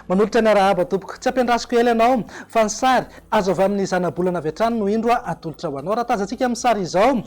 Manolotra ny arahaba tompoko. Tsy ampiandrasiko ela ianao fa ny sary azo avy amin'ny zanabolana avy hatrany no indro atolotra ho anao. Raha tazantsika amin'ny sary izao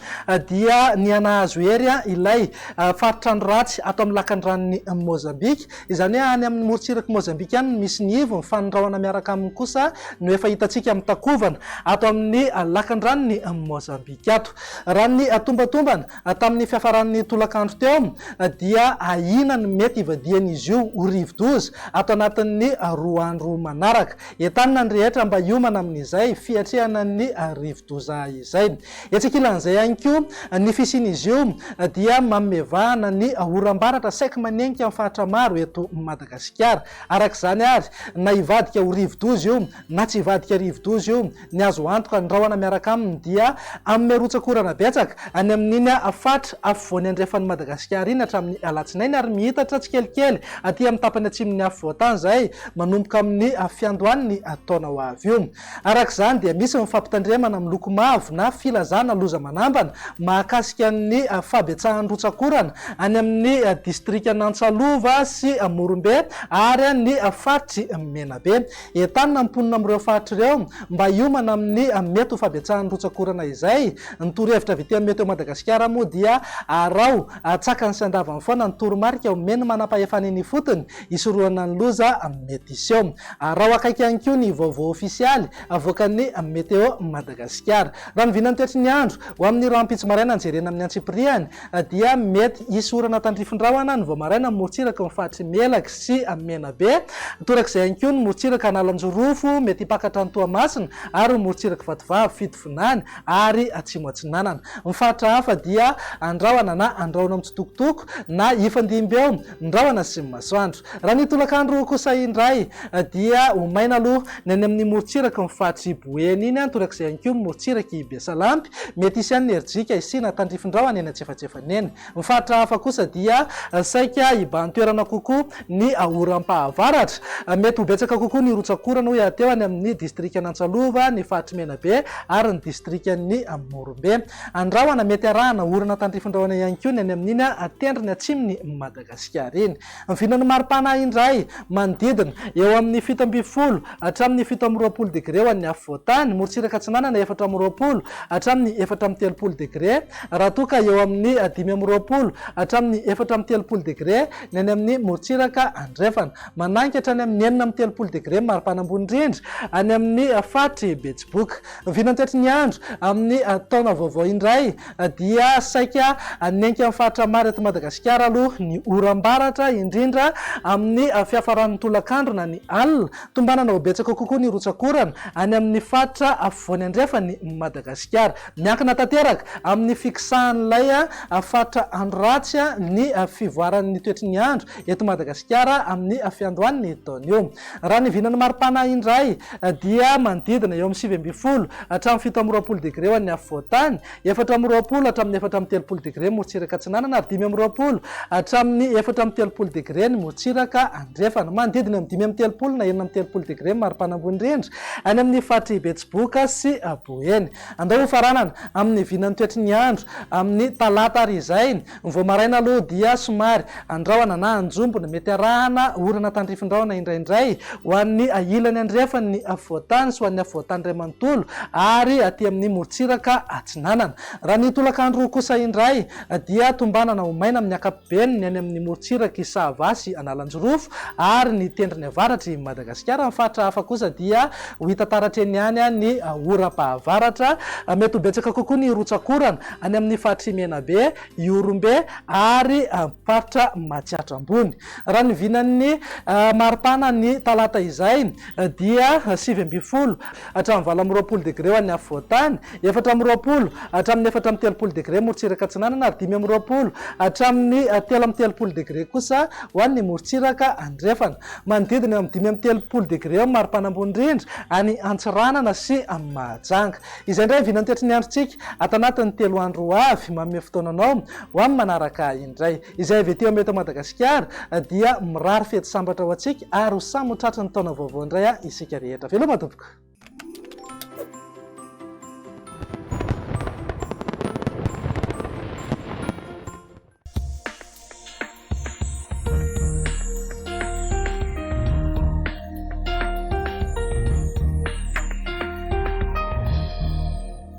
dia nihanahazo hery ilay faritrano ratsy ato amin'ny lakandranon'i Mozambika. Izany hoe any amin'ny morontsirak'i Mozambika any no misy ny ivony fa ny rahona miaraka aminy kosa no efa hitantsika mitakovana ato amin'ny lakandranon'i Mozambika ato. Raha ny tombatombana Tamin'ny fiafaran'ny tolakandro teo dia ahiana ny mety hivadihan'izy io ho rivodoza ato anatin'ny roa andro manaraka. Entanina ny rehetra mba hiomana amin'izay fiatrehana ny rivodoza izay. Etsy ankilan'izay ihany koa, ny fisian'izy io dia manome vahana ny oram-baratra saiky manenika ny faritra maro eto Madagasikara. Araka izany ary, na hivadika ho rivodoza io na tsy hivadika rivodoza io, Ny azo antoka, ny rahona miaraka aminy dia hanome rotsak'orana betsaka any amin'iny faritra afovoany andrefan'i Madagasikara iny hatramin'ny alatsinainy ary mihitatra tsikelikely aty amin'ny tapany atsimon'ny afovoantany izay manomboka amin'ny fiandohan'ny taona ho avy io. Araka izany dia misy ny fampitandremana miloko mavo na filazana loza manambana mahakasika ny fahabetsahan'ny rotsak'orana any amin'ny distrikan'Antsalova sy Morombe ary ny faritr'i Menabe. Entanina ny mponina amin'ireo faritra ireo mba hiomana amin'ny mety ho fahabetsahan'ny rotsak'orana izay. Ny torohevitra avy ety amin'ny Météo Madagasikara moa dia araho an-tsakany sy an-davany foana ny toromarika omen'ny manampahefana eny ifotony hisorohana ny loza mety hiseho. Araho akaiky ihany koa ny vaovao ofisialy avoakan'ny Météo Madagasikara. Raha ny vinan'ny toetry ny andro ho amin'ny rahampitso maraina jerena amin'ny antsipiriany dia mety hisy orana tandrifin-drahona ny vao maraina amin'ny morontsiraky ny faritr'i Melaky sy Menabe. Torak'izay ihany koa ny morontsiraka Analanjirofo, mety himpakatra an'i Toamasina ary ny morontsirak'i Vatovavy, Fitovinany ary Atsimo Atsinanana. Ny faritra hafa dia andrahona na andrahona mitsitokotoko na hifandimby eo ny rahona sy ny masoandro. Raha ny tolakandro kosa indray dia ho maina aloha ny any amin'ny morontsiraky ny faritr'i Boeny iny, torak'izay ihany koa ny morontsirak'i Besalampy. Mety hisy ihany ny herijika hisiana tandrifin-drahona eny antsefatsefany eny. Ny faritra hafa kosa dia saika hibahan-toerana kokoa ny oram-pahavaratra. Mety ho betsaka kokoa ny rotsak'orana hoy aho teo any amin'ny distrikan'Antsalova, ny faritr'i Menabe ary ny distrikan'i Morombe. Andrahona mety arahana orana tandrifin-drahona ihany koa ny any amin'iny tendrony atsimon'i Madagasikara iny. Ny vinan'ny maripana indray, manodidina eo amin'ny 17 hatramin'ny 27 degre ho an'ny afovoantany, morontsiraka atsinanana 24 hatramin'ny 34 degre, raha toa ka eo amin'ny 25 hatramin'ny 34 degre ny any amin'ny morontsiraka andrefana. Manainga hatrany amin'ny 36 degre ny maripana ambony indrindra any amin'ny faritr'i Betsiboka. Ny vinantoetry ny andro amin'ny taona vaovao indray dia saika niainga amin'ny faritra maro eto Madagasikara aloha ny oram-baratra, indrindra amin'ny fiafaran'ny tolakandro na ny alina. Tombanana ho betsaka kokoa ny rotsak'orana any amin'ny faritra afovoany andrefan'i Madagasikara. Miankina tanteraka amin'ny fikisahan'ilay faritra andro ratsy ny fivoaran'ny toetry ny andro eto Madagasikara amin'ny fiandohan'ny taona io. Raha ny vinan'ny maripana indray dia manodidina eo amin'ny 19 hatramin'ny 27 degre ho an'ny afovoantany, 24 hatramin'ny 34 degre morontsiraka atsinanana ary 25 hatramin'ny 34 degre ny morontsiraka andrefana. Manodidina eo amin'ny 35 na 36 degre ny maripana ambony indrindra any amin'ny faritr'i Betsiboka sy Boeny. Andao hofaranana amin'ny vinan'ny toetry ny andro amin'ny talata ary izay. Ny vao maraina aloha dia somary andrahona na anjombona, mety arahana orana tandrifin-drahona indraindray ho an'ny ilany andrefan'ny afovoantany sy ho an'ny afovoantany iray manontolo ary aty amin'ny morontsiraka atsinanana. Raha ny tolakandro kosa indray dia tombanana ho maina amin'ny ankapobeny ny any amin'ny morontsirak'i Sava sy Analanjirofo ary ny tendrony avaratr'i Madagasikara. Ny faritra hafa kosa dia ho hita taratra eny ihany ny oram-pahavaratra. Mety ho betsaka kokoa ny rotsak'orana any amin'ny faritr'i Menabe, Ihorombe ary faritra Matsiatra Ambony. Raha ny vinan'ny maripana ny talata izay dia 19 hatramin'ny 28 degre ho an'ny afovoantany, 24 hatramin'ny 34 degre morontsiraka atsinanana ary 25 hatramin'ny 33 degre kosa ho an'ny morontsiraka andrefana. Manodidina eo amin'ny 35 degre eo ny maripana ambony indrindra any Antsiranana sy Mahajanga. Izay indray ny vinantoetry ny androntsika ato anatin'ny telo andro ho avy, manome fotoana anao ho amin'ny manaraka indray. Izay avy ety amin'ny eto Madagasikara dia mirary fety sambatra ho antsika ary ho samy ho tratry ny taona vaovao indray isika rehetra. Veloma tompoko!